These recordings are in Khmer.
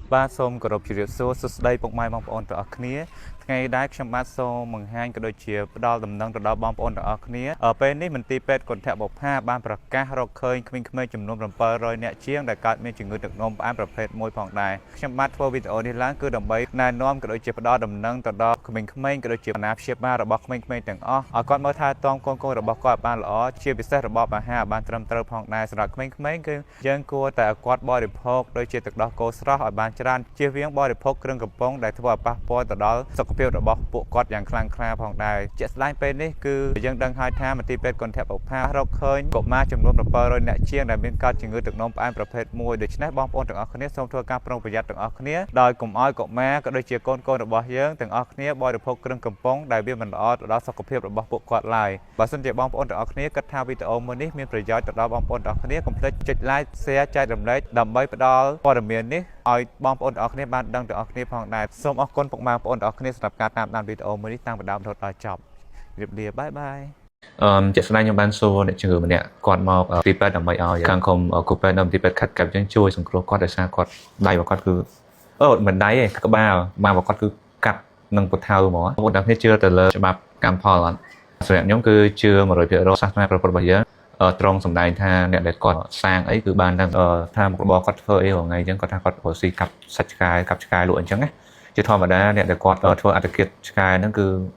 បាទសូមគោរពជម្រាបសួរសួស្តីពុកម៉ែបងប្អូនទាំងអស់គ្នាថ្ងៃដែរខ្ញុំបាទសូមបង្ហាញក៏ដូចជាផ្ដល់ដំណឹងទៅដល់បងប្អូនទាំងអស់គ្នាពេលនេះមន្ទីរពេទ្យគន្ធបុប្ផាបានប្រកាសរកឃើញក្មេងៗចំនួន700នាក់ជាងដែលកើតមានជំងឺទឹកនោមផ្អែមប្រភេទមួយផងដែរខ្ញុំបាទធ្វើវីដេអូនេះឡើងគឺដើម្បីណែនាំក៏ដូចជាផ្ដល់ដំណឹងទៅដល់ក្មេងៗក៏ដូចជាអាណាព្យាបាលរបស់ក្មេងៗទាំងអស់ឲ្យគាត់មើលថែទាំកូនៗរបស់គាត់ឲ្យបានល្អជាពិសេសរបបអាហារឲ្យបានត្រឹមត្រូវផងដែរសម្រាប់ក្មេងៗគឺយើងគួរតែឲ្យគាត់បរិភោគដូចជាទឹកដោះគោស្រស់ឲ្យបានច្រើនជៀសវាងបរិភោគគ្រឿងកំប៉ុងដែលធ្វើឲ្យប៉ះពាល់ទៅដល់សុខភាពរបស់ពួកគាត់យ៉ាងខ្លាំងក្លាផងដែរជាក់ស្ដែងពេលនេះគឺយើងដឹងហើយថាមន្ទីរពេទ្យគន្ធបុប្ផារកឃើញកុមារចំនួន700នាក់ជាងដែលមានកើតជំងឺទឹកនោមផ្អែមប្រភេទមួយដូច្នេះបងប្អូនទាំងអស់គ្នាសូមធ្វើការប្រុងប្រយ័ត្នទាំងអស់គ្នាដោយកុំឲ្យកុមារក៏ដូចជាកូនៗរបស់យើងទាំងអស់គ្នាបរិភោគគ្រឿងកំប៉ុងដែលវាមិនល្អទៅដល់សុខភាពរបស់ពួកគាត់ឡើយបើសិនជាបងប្អូនទាំងអស់គ្នាគិតថាវីដេអូមួយនេះមានប្រយោជន៍ទៅដល់បងប្អូនទាំងអស់គ្នាកុំភ្លេចចុច like share ចែករំលែកដើម្បីផ្ដល់ព័ត៌មាននេះឲ្យបងប្អូនទាំងអស់គ្នាបានដឹងទាំងអស់គ្នាផងដែរសូមអរគុណពុកម៉ែបងប្អូនទាំងអស់គ្នាសម្រាប់ការតាមដានវីដេអូមួយនេះតាំងពីដើមរហូតដល់ចប់ជម្រាបលា bye bye. ជាក់ស្ដែងខ្ញុំបានសួរអ្នកជំងឺម្នាក់គាត់មកទីពេទ្យដើម្បីឲ្យខាងក្រុមគ្រូពេទ្យនៅទីពេទ្យខេត្តកែបចឹងជួយសង្គ្រោះគាត់ដោយសារគាត់ដៃរបស់គាត់គឺអូមិនដៃទេក្បាលក្បាលរបស់គាត់គឺកាត់នឹងពូថៅហ្មងបងប្អូនទាំងគ្នាជឿទៅលើច្បាប់កម្មផលអត់សម្រាប់ខ្ញុំគឺជឿ100%សាសនាព្រះពុទ្ធរបស់យើងត្រង់សម្ដែងថាអ្នកដែលគាត់សាងអីគឺបានទាំងថាមុខរបរគាត់ធ្វើអីរាល់ថ្ងៃអញ្ចឹងគាត់ថាគាត់រកស៊ីកាប់សាច់ឆ្កែកាប់ឆ្កែលក់អញ្ចឹងណាជាធម្មតាអ្នកដែលគាត់ធ្វើអត្តឃាតឆ្កែហ្នឹងគឺ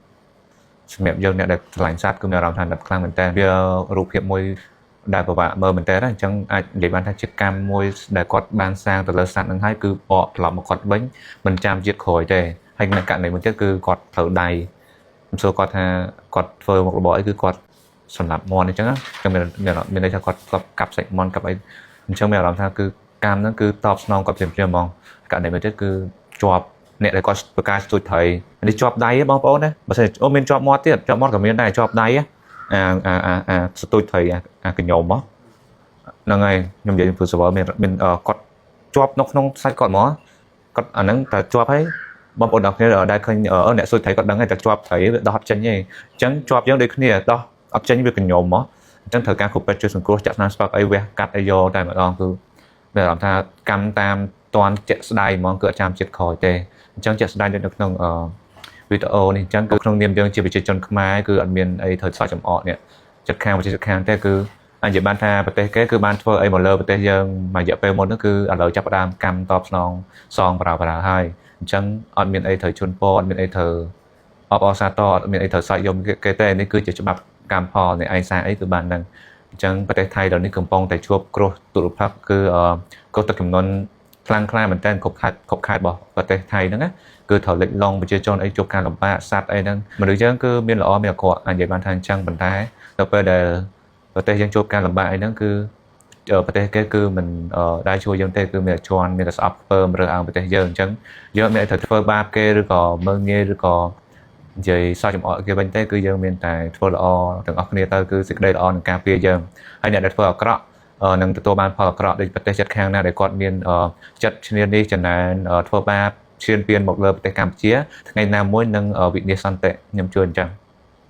សម្រាប់យើងអ្នកដែលស្រឡាញ់សត្វគឺមានអារម្មណ៍ថាអាណិតខ្លាំងមែនតើវារូបភាពមួយដែលពិបាកមើលមែនតើអញ្ចឹងអាចនិយាយបានថាជាកម្មមួយដែលគាត់បានសាងទៅលើសត្វហ្នឹងហើយគឺបកត្រឡប់មកគាត់វិញមិនចាំជាតិក្រោយទេហើយនៅករណីមួយទៀតគឺគាត់ត្រូវដៃខ្ញុំសួរគាត់ថាគាត់ធ្វើមុខរបរអីគឺគាត់សម្លាប់មាន់អញ្ចឹងណាមានមានន័យថាគាត់ធ្លាប់កាប់សាច់មាន់កាប់អីអញ្ចឹងមានអារម្មណ៍ថាគឺកម្មហ្នឹងគឺតបស្នងគាត់ភ្លាមៗហ្មងករណីមួយទៀតគឺជាប់អ្នកដែលគាត់ប្រកាសស្ទូចត្រីនេះជាប់ដៃបងប្អូនណាបើសិនអូមានជាប់មាត់ទៀតជាប់មាត់ក៏មានដែរជាប់ដៃអាអាអាអាស្ទូចត្រីអាអាកញោមហ្នឹងហើយខ្ញុំនិយាយព្រោះសវលមានមានគាត់ជាប់នៅក្នុងសាច់គាត់ហ្មងគាត់អាហ្នឹងតែជាប់ហើយបងប្អូនអរគ្នាដែលឃើញអ្នកស្ទូចត្រីគាត់ដឹងហើយតែជាប់ត្រីវាដោះអត់ចេញទេអញ្ចឹងជាប់យើងដូចគ្នាដោះអត់ចេញវាកញោមហ្មងអញ្ចឹងត្រូវការគ្រូពេទ្យជួយសង្គ្រោះចាក់ថ្នាំស្ពឹកអីវះកាត់អីយកតែម្ដងគឺមានអារម្មណ៍ថាកម្មតាមតន់ជាក់ស្ដែងហ្មងគឺអត់ចាំជាតិក្រោយទេអញ្ចឹងជាក់ស្ដែងនៅក្នុងអឺវីដេអូនេះអញ្ចឹងគឺក្នុងនាមយើងជាប្រជាជនខ្មែរគឺអត់មានអីត្រូវសោកចំអកនេះចិត្តខាងប្រជាជនខាងទេគឺអញ្ចឹងបានថាប្រទេសគេគឺបានធ្វើអីមកលើប្រទេសយើងមួយរយៈពេលមុននោះគឺឥឡូវចាប់ផ្ដើមកម្មតបស្នងសងបរាបរាហើយអញ្ចឹងអត់មានអីត្រូវជន់ពរអត់មានអីត្រូវអបអរសាទរអត់មានអីត្រូវសើចយំគេទេនេះគឺជាច្បាប់កម្មផលនៃឯងសារអីគឺបាននឹងអញ្ចឹងប្រទេសថៃដល់នេះកំពុងតែជួបគ្រោះទុរភិក្សគឺគ្រោះទឹកជំនន់ខ្លាំងក្លាមែនតើគ្រប់ខេត្តគ្រប់ខេត្តរបស់ប្រទេសថៃហ្នឹងណាគឺត្រូវលិចលង់ប្រជាជនអីជួបការលំបាកសត្វអីហ្នឹងមនុស្សយើងគឺមានល្អមានអាក្រក់អាចនិយាយបានថាអញ្ចឹងប៉ុន្តែដល់ពេលដែលប្រទេសយើងជួបការលំបាកអីហ្នឹងគឺប្រទេសគេគឺមិនដែលជួយយើងទេគឺមានតែជន់មានតែស្អប់ខ្ពើមរើសអើងប្រទេសយើងអញ្ចឹងយើងមានតែត្រូវធ្វើបាបគេឬក៏មើងងាយឬក៏និយាយសោះចំអកគេវិញទេគឺយើងមានតែធ្វើល្អទាំងអស់គ្នាទៅគឺសេចក្តីល្អនឹងការពារយើងហើយអ្នកដែលធ្វើអាក្រក់នឹងទទួលបានផលអាក្រក់ដូចប្រទេសជិតខាងណាដែលគាត់មានចិត្តឈ្នានេះចំណែនធ្វើបាបឈានពៀនមកលើប្រទេសកម្ពុជាថ្ងៃណាមួយនឹងវិនាសសន្តិខ្ញុំជឿអញ្ចឹង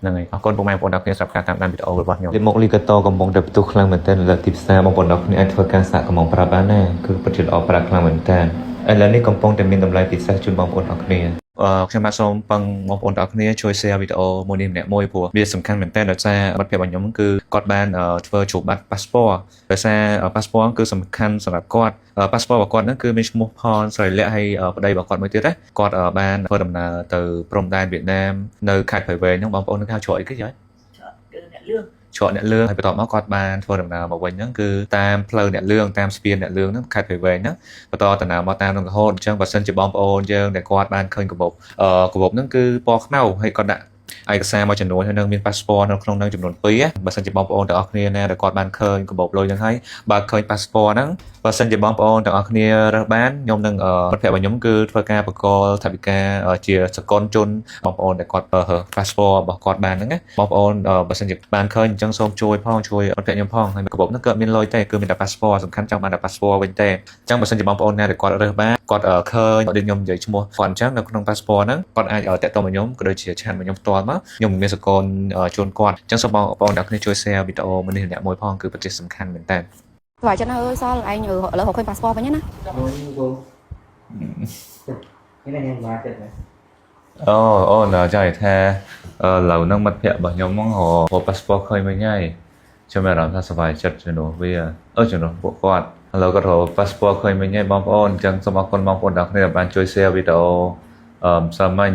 ហ្នឹងហើយអរគុណពុកម៉ែបងប្អូនទាំងគ្នាសម្រាប់ការតាមដានវីដេអូរបស់ខ្ញុំ មកលីកាតកំពុងតែផ្ទុះខ្លាំងមែនទែននៅលើទីផ្សារបងប្អូនទាំងគ្នាអាចធ្វើការសាកកំងប្រើបានណាគឺពិតជាល្អប្រើខ្លាំងមែនទែនឥឡូវនេះកំពុងតែមានតម្លៃពិសេសជូនបងប្អូនទាំងគ្នា ខ្ញុំបាទសូមពឹងបងប្អូនទាំងអស់គ្នាជួយ share វីដេអូមួយនេះម្នាក់មួយព្រោះវាសំខាន់មែនទែនដោយសារមិត្តភក្តិរបស់ខ្ញុំគឺគាត់បានធ្វើជួបបាត់ passport ដោយសារ passport គឺសំខាន់សម្រាប់គាត់ passport របស់គាត់ហ្នឹងគឺមានឈ្មោះផនស្រីលក្ខហើយប្តីរបស់គាត់មួយទៀតណាគាត់បានធ្វើដំណើរទៅព្រំដែនវៀតណាមនៅខេត្តព្រៃវែងហ្នឹងបងប្អូននឹងហៅច្រកអីគេយាយ គឺអ្នកលឿង ច្រកអ្នកលឿងហើយបន្ទាប់មកគាត់បានធ្វើដំណើរមកវិញហ្នឹងគឺតាមផ្លូវអ្នកលឿងតាមស្ពានអ្នកលឿងហ្នឹងខេត្តព្រៃវែងហ្នឹងបន្តដំណើរមកតាមនឹងរហូតអញ្ចឹងបើសិនជាបងប្អូនយើងដែលគាត់បានឃើញកាបូបកាបូបហ្នឹងគឺពណ៌ខ្មៅហើយគាត់ដាក់ឯកសារមួយចំនួនហើយនឹងមាន passport នៅក្នុងហ្នឹងចំនួន2បើសិនជាបងប្អូនទាំងអស់គ្នាណាដែលគាត់បានឃើញកាបូបលុយហ្នឹងហើយបើឃើញ passport ហ្នឹងបើសិនជាបងប្អូនទាំងអស់គ្នារើសបានខ្ញុំនឹងមិត្តភក្តិរបស់ខ្ញុំគឺធ្វើការបកលថវិកាជាសកលជនបងប្អូនដែលគាត់រើស passport របស់គាត់បានហ្នឹងណាបងប្អូនបើសិនជាបានឃើញអញ្ចឹងសូមជួយផងជួយមិត្តភក្តិខ្ញុំផងហើយកាបូបហ្នឹងគឺអត់មានលុយទេគឺមានតែ passport សំខាន់ចង់បានតែ passport វិញទេអញ្ចឹងបើសិនជាបងប្អូនណាដែលគាត់រើសបានគាត់ឃើញដូចខ្ញុំនិយាយឈ្មោះគាត់អញ្ចឹងនៅក្នុង passport ហ្នឹងគាត់អាចតាក់ទងមកខ្ញុំក៏ដូចជាchat មកខ្ញុំផ្ទាល់មកខ្ញុំមានសកលជូនគាត់អញ្ចឹងសូមបងប្អូនទាំងគ្នាជួយ share វីដេអូមួយនេះម្នាក់មួយផងគឺពិតជាសំខាន់មែនតើ ស្វាយចិត្តណាអើយសល់ឯងឥឡូវរកឃើញប៉ាសពតវិញណា នេះខ្ញុំមកចិត្តណា អូអូនចង់និយាយថាអឺឥឡូវហ្នឹងមិត្តភក្តិរបស់ខ្ញុំហ្នឹងរក passport ឃើញវិញហើយខ្ញុំមានអារម្មណ៍ថាសប្បាយចិត្តជំនួសវាអឺជំនួសពួកគាត់ឥឡូវគាត់រក passport ឃើញវិញហើយបងប្អូនអញ្ចឹងសូមអរគុណបងប្អូនទាំងអស់គ្នាដែលបានជួយ share វីដេអូអឺម្សិលមិញ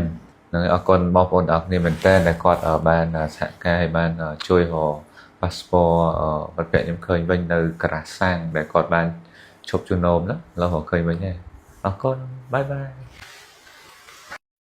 នឹងអរគុណបងប្អូនទាំងអស់គ្នាមែនតើដែលគាត់បានសហការហើយបានជួយរក passport មិត្តភក្តិខ្ញុំឃើញវិញនៅក្រាសាំងដែលគាត់បានឈប់ជួននោមណាឥឡូវរកឃើញវិញហើយអរគុណ bye bye.